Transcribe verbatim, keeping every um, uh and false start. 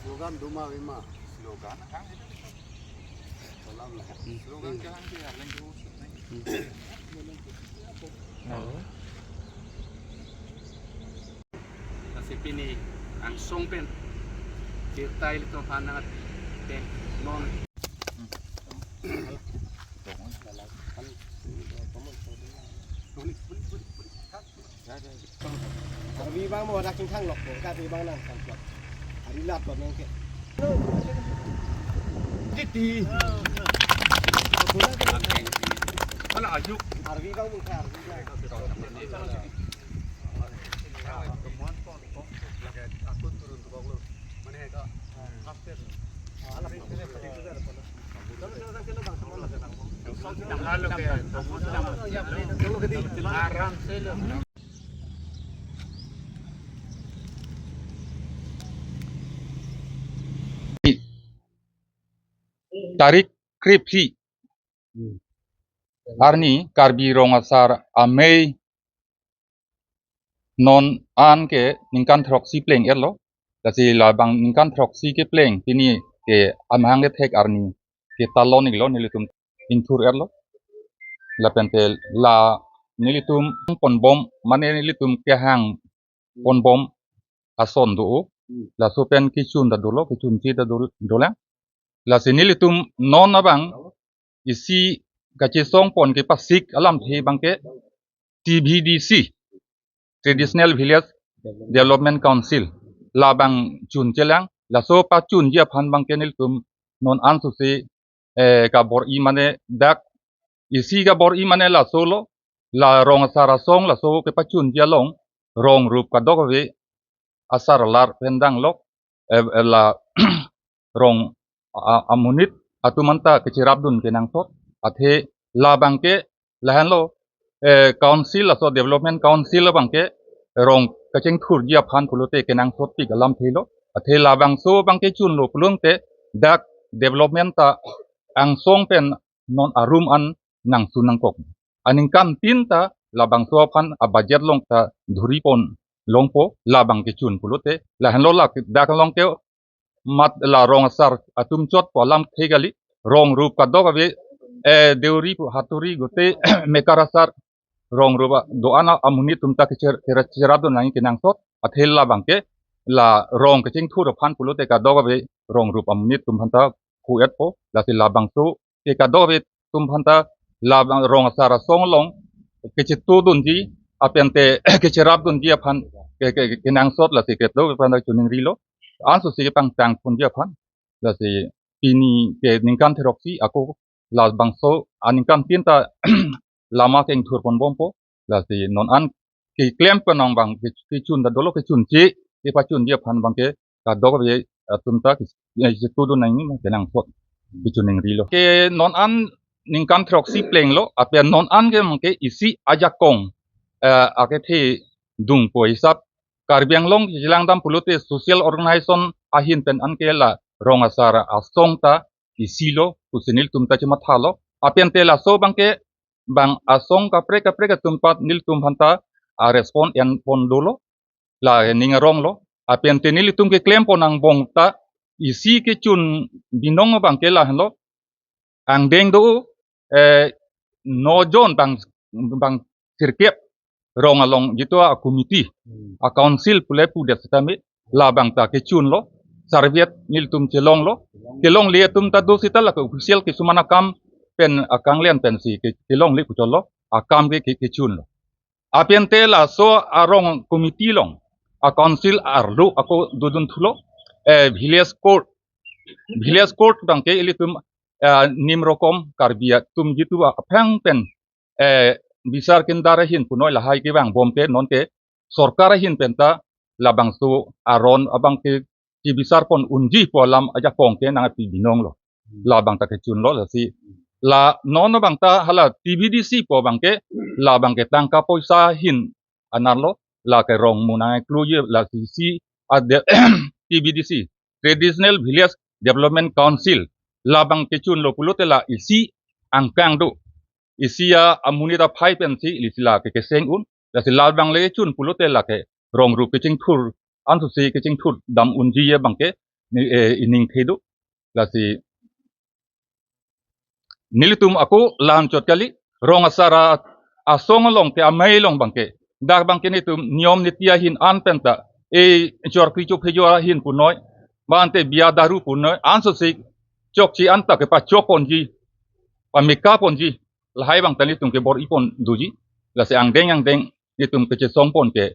Slogan duma vima. Slogan kang itu. Salam lah. Slogan kang dia lagi usut nih. Lasi pini angsong pen tirta ilitum aphan nangteng non. Arvi bang mo dak king thang lok ko, ka pi bang nang thang lok. Ari lap lok nang ke. Titi. Mana ajuk? Arvi bang mo ka, Arvi bang. Tarik krip hi arni Karbi Rong Asar amei non an ke ningkan throksi pleng etlo. Lasi labang ningkan throksi kepleng pini ke amahang kethek arni ke talon iklo nelitum ingthur etlo. Lapen te la nelitum ponbom mane nelitum kehang ponbom ason do. Laso pen kechun ta dolo, kechun chi ta dol-, dolang. Lasi nelitum non abang isi kachesong pon kepasik alamthe abang ke T V D C, Traditional Village Development Council, labang chun chelang. Laso pachunji aphan abang ke nelitum non ansose, eh, kabor-i mane dak isi kabor-i mane laso lo, la Rong Asar Asong laso kepachunji along rong rup kadokave asar alar pen danglok, eh, eh, la rong a-, amonit atum anta kecherapdun kenangsot. Athe labang ke lahenlo, eh, council, laso development council abang ke rong kachingthurji aphan pulote kenangsotpik alamthe lo. Athe labangso abang ke chunlo pulote dak development ta angsong pen non arum an nangsun nangkok. Aningkan tin ta labangso aphan abudget along ta dhuri pon longpo labang kechun pulote. Lahenlo la dak along ke mat la Rong Asar atum chotpo alamthe kali, rong rup kadokave, eh, deuri pu haturi gote mekar asar rong rup a-, do-an amonit atum ta kecher-, kera-, cherapdun nangji kenangsot. Athe labang ke la rong kachingthur aphan pulote kadokave rong rup amonit atum aphan ta hu-etpo. Lasi labangso ke kadokave atum aphan ta labang Rong Asar Asong along kechetudunji apente kecherapdunji aphan ke, ke, ke, kenangsot lasi kedo aphan ta chuningrilo. Ansose kepangtang ponji aphan. Lasi pini ke ningkan throksi ako labangso aningkan tin ta lama kengthur ponbompo. Lasi non an keklem penang abang ke, kechun ta dolo, kechun chi, kepachunji aphan abang ke kadokave atum ta ke, eh, chetudun nangji kenangsot kechuningrilo. Ke non an ningkan throksi plenglo, ape non an ke abang ke isi ajakong, eh, akethe dungpo hisap Karbi Anglong kelang dam pulote social organization ahin pen an ke la Rong Asar Asong ta isi lo pusi nelitum ta chemathalo. Apente laso abang ke bang asong kaprek kaprek atum aphan nelitum aphan ta a-respond en pon dolo, la ning arong lo. Apente nelitum keklem pon angbong ta isi kechun binong abang ke lahenlo. Angdeng do, eh, nojon bang, bang sirkep rong along jitu a-committee, a-council pule pudet setame labang ta kechunlo. Survey nelitum chelonglo. Kelongle atum ta do seta la ke official kisuman akam pen akanglen pensi ke, kelongle puchotlo. Akam ke, ke, kechunlo. Apente laso arong committee along a-council arlo ako dodun thulo, eh, village court. Village court abang ke ilitum, eh, nim rokom Karbi atum jitu aphrang pen, eh, bisar kindar ahin punoi lahai kevang bom ke non ke sorkar ahin pen ta labangso aron abang ke kebisar pon unji pu alam ajakong ke nangpi binonglo. Labang ta kechunlo lasi la non abang ta hala T V D C pu abang ke labang ke tangka poisa ahin anarlo, la ke rong munang kluye lasi isi ade T V D C, Traditional Village Development Council, labang kechunlo pulote la isi angkang do. Isi a-amonit aphai pensi ilisi la ke keseng un. Lasi labang le chun pulote la ke rong rup kechingthur, ansose kechingthur dam unji abang ke ni, eh, ining thedo. Lasi nelitum ako la-anchot kali, rong asar asong along ke amei along abangke, dak abangke netum niyom niti ahin an penta, e chorkri chophe jo ahin punoi, bante bia daru punoi, ansosik chokche anta kepachok ponji, pameka ponji, lahai abangta netum kebor-i pon doji. Lasi angdeng angdeng netum kechesong pon ke